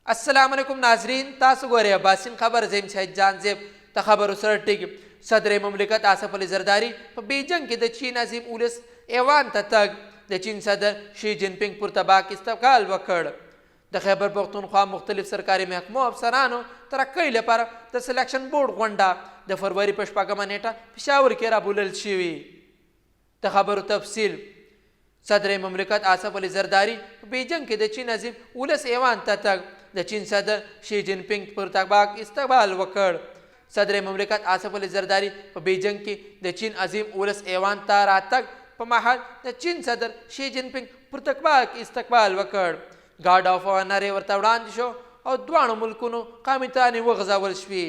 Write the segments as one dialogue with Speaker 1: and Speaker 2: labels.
Speaker 1: السلام علیکم ناظرین، تاسو ګورئ اباسین خبر. زیم شهید جان زیب ته خبرو سره ټیک. صدر مملکت آصف علي زرداري په بیجنګ کې د چین عظیم ولس ایوان ته تګ، د چین صدر شي جین پینګ پرتباک استقبال وکړ. د خیبر پښتونخوا مختلف سرکاري محکمو افسرانو ترقۍ لپاره د سلیکشن بورډ غونډه د فروري په 6مه نیټه پېښور کې رابولل شوې. د خبرو تفصیل. صدر مملکت آصف علي زرداري په بیجنګ کې د چین عظیم ولس ایوان ته تګ، د چین صدر شي جین پینګ پرتباک استقبال وکړ. صدر مملکت آصف علي زرداري په بیجنګ کې د چین عظیم ولس ایوان ته راتګ په مهال د چین صدر شي جین پینګ پرتباک استقبال وکړ. ګارډ آف آنر یې ورته وړاندې شو او دواړو ملکونو قامي ترانې وغځول شوې.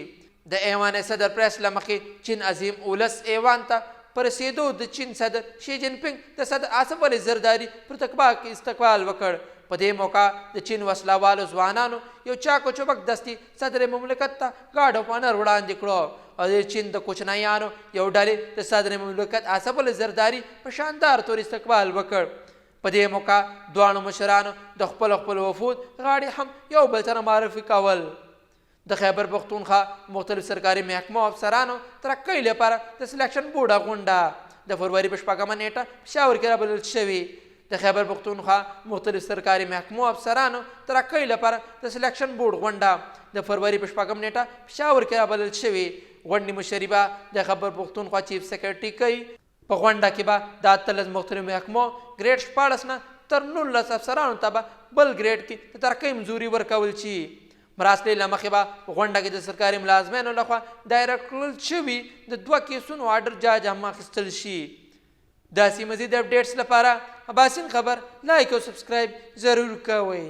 Speaker 1: د ایوان صدر پریس له مخې، چین عظیم ولس ایوان ته پر رسېدو د چین صدر شي جین پینګ د صدر آصف علي زرداري پرتکباک استقبال وکړ. په دې موقع د چین وسله والو ځوانانو یو چاکو چوبک دستي صدر مملکت ته ګارډ اف آنر وړاندې کړو او د چین د کوچنیانو یو ډلې د صدر مملکت آصف علي زرداري په شاندار تور استقبال وکړ. په دې موقع دواړو مشرانو د خپل خپل وفود غاړي هم یو بل سره معرفي کول. د خیبر پښتونخوا مختلف سرکاري محکمو افسرانو ترقۍ لپاره د سلیکشن بورډ غونډه د فروري په 6مه نیټه پېښور کې رابلل شوې. د خیبر پښتونخوا مختلف سرکاري محکمو افسرانو ترقۍ لپاره د سلیکشن بورډ غونډه د فروري په 6 نیټه پېښور کې رابلل شوې. غونډې مشري به د خیبر پښتونخوا چیف سیکرټري کوي. په غونډه کې به د 18 مختلفو محکمو ګریډ 16 نه تر 19 افسرانو ته به بل ګریډ کې د ترقۍ منظوري ورکول شي. مراسلې له مخې به په غونډه کې د سرکاري ملازمینو لخوا دایره کړل شوي د دوه کیسونو آرډر جاج هم اخیستل شي. داسې مزید اپډیټس لپاره اباسین خبر لایک او سبسکرایب ضرور کوئ.